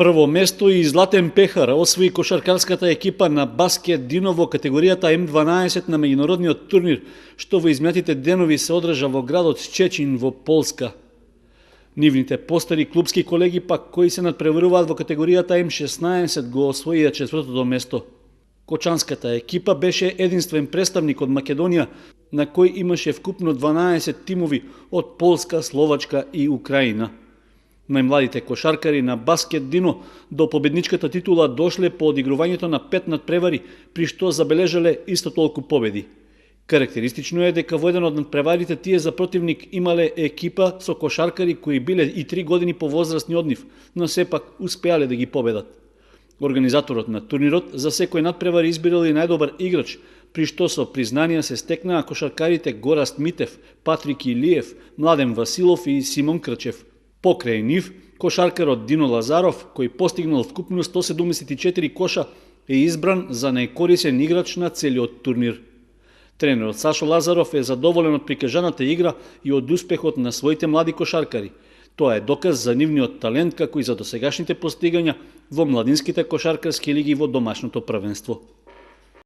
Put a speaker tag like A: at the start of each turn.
A: Прво место и златен пехар освои кошаркарската екипа на Баскет Дино во категоријата М12 на меѓународниот турнир, што во изминатите денови се одржа во градот Щечин во Полска. Нивните постари клубски колеги пак кои се надпреваруваат во категоријата М16 го освоија четвртото место. Кочанската екипа беше единствен представник од Македонија, на кој имаше вкупно 12 тимови од Полска, Словачка и Украина. Најмладите кошаркари на Баскет Дино до победничката титула дошле по одигрувањето на 5 надпревари, при што забележале исто толку победи. Карактеристично е дека во еден од надпреварите тие за противник имале екипа со кошаркари кои биле и 3 години повозрастни од нив, но сепак успеале да ги победат. Организаторот на турнирот за секој надпревар избирал и најдобар играч, при што со признанија се стекнаа кошаркарите Гораст Митев, Патрик Илиев, Младен Василов и Симон Крчев. Покрај нив, кошаркарот Дино Лазаров, кој постигнал вкупно 174 коша, е избран за најкорисен играч на целиот турнир. Тренерот Сашо Лазаров е задоволен од прикажаната игра и од успехот на своите млади кошаркари. Тоа е доказ за нивниот талент, како и за досегашните постигања во младинските кошаркарски лиги во домашното првенство.